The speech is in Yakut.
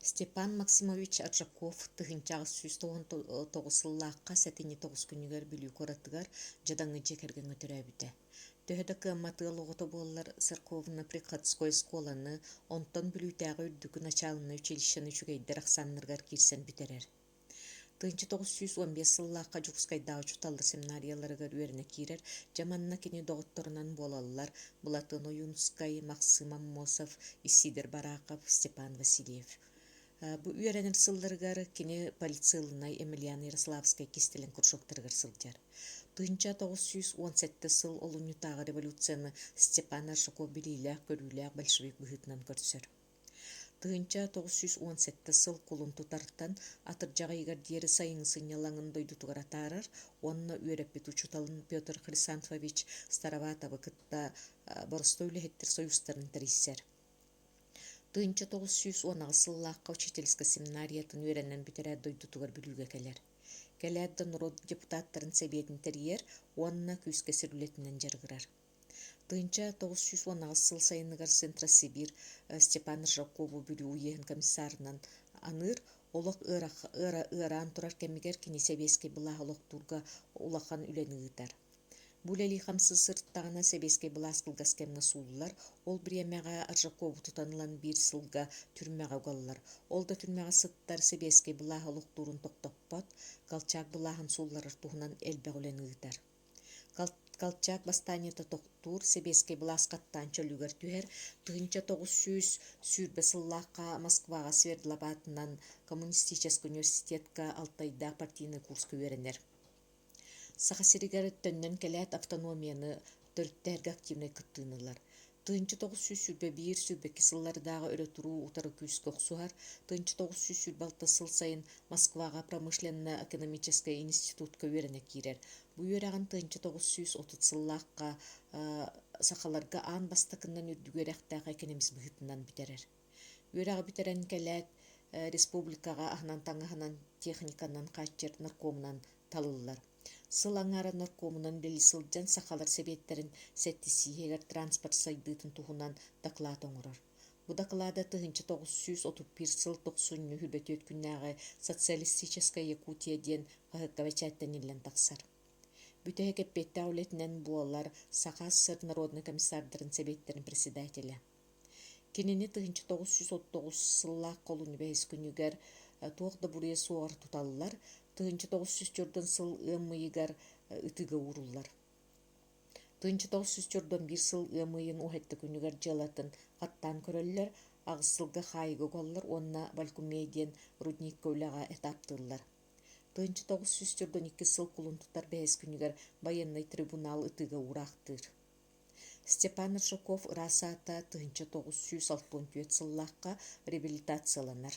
Степан Максимович Аржаков 1899 сыллаахха сэтинньи 9 күнүгэр Бүлүү куоратыгар дьадаҥы дьиэ кэргэҥҥэ төрөөбүтэ. Төһө да кыаммат ыал оҕото буоллар, церковно-приходской оскуоланы, онтон Бүлүүтээҕи үрдүкү начаалынай училищены үчүгэйдэр ахсааннарыгар киирсэн бүтэрэр. 1915 сыллаахха Дьокуускайдааҕы учууталлар семинарияларыгар үөрэнэ киирэр, дьэ манна кини доҕотторунан буолаллар Былатыан Ойуунускай, Махсым Аммосов, Исидор Барахов, Степан Васильев. Бу үөрэнэр сылларыгар кини полицейлынай Емельян Ярославскай кистэлэҥ кружоктарыгар сылдьар. 1917 сыл олунньутааҕы революцияны Степан Аржаков билиилээх-көрүүлээх большевик быһыытынан көрсөр. 1917 сыл кулун тутартан атырдьах ыйыгар диэри сайыҥҥы сынньалаҥын дойдутугар атаарар уонна үөрэппит учууталын Петр Хрисанфович Староватовы кытта боростуой үлэһиттэр сойуустарын тэрийсэр. 1918 сыллаахха учительскай семинариятын үөрэнэн бүтэрээт дойдутугар Бүлүүгэ кэлэр. Кэлээт да норуот депутаттарын сэбиэтин тэрийэр уонна күүскэ сир үлэтинэн дьарыгырар. 1918 сыл сайыныгар Центросибирь Степан Ржакову Бүлүү уеһын комиссарынан аныыр, олох ыараан турар кэмигэр кини сэбиэскэй былааһы олохтуурга улахан үлэни ыытар. Бу үлэлии-хамсыы сырыттаҕына сэбиэскэй былаас кылгас кэмҥэ сууллар, ол бириэмэҕэ Аржакову тутан ылан биир сылга түрмэҕэ угаллар. Ол да түрмэҕэ сыттар сэбиэскэй былааһы олохтуурун тохтоппот, Колчак былааһын суулларар туһунан элбэх үлэни ыытар. Колчак бастаанньата тохтуур, сэбиэскэй былаас хаттаан чөлүгэр түһэр. 1920 сыллаахха Москваҕа Свердлов аатынан коммунистическай университетка Алтайдаах партийнай курска үөрэнэр. Саха сиригэр төннөн кэлээт автономияны төрүттэргэ активнай кыттыыны ылар. 1921-22 сыллардааҕы өрө туруу утары күүскэ охсуһар, 1926 сыл сайын Москваҕа промышленно-экономическай институтка үөрэнэ киирэр. Бу үөрэҕин 1930 сыллаахха сахаларга аан бастакынан үрдүк үөрэхтээх экономист быһыытынан бүтэрэр. Үөрэҕи бүтэрэн кэлээт, республикаҕа аһынан-таҥаһынан, техниканан хааччыйар наркомунан талыллар. Сыл аҥаара наркомунан үлэлии сылдьан сахалар сэбиэттэрин сэттисииһигэр транспорт сайдыытын туһунан доклад оҥорор. Бу доклада 1931 сыл тохсунньу 24 күннээҕи «Социалистическая Якутия» диэн хаһыакка бэчээттэниллэн тахсар. Бүтэһик эппиэттээх үлэтинэн буолар Саха ССР народнай комиссардарын сэбиэттэрин председателэ. Кинини 1939 сыллаах олунньу бэһис күнүгэр туох да буруйа суоҕар туталлар, 1904 сыл ыам ыйыгар ытыыга ууруллар. 1941 сыл ыам ыйын уһэтти күнүгэр дьыалатын хаттаан көрөллөр, аҕыс сылга хаайыыга угаллар уонна Валькумей диэн рудникка үлэҕэ этаптыыллар. 1942 сыл кулун тутар бэһис күнүгэр байыаннай трибунал ытыыга уураахтыыр. Степан Аржаков ыраас аата 1964 сыллаахха реабилитацияланар.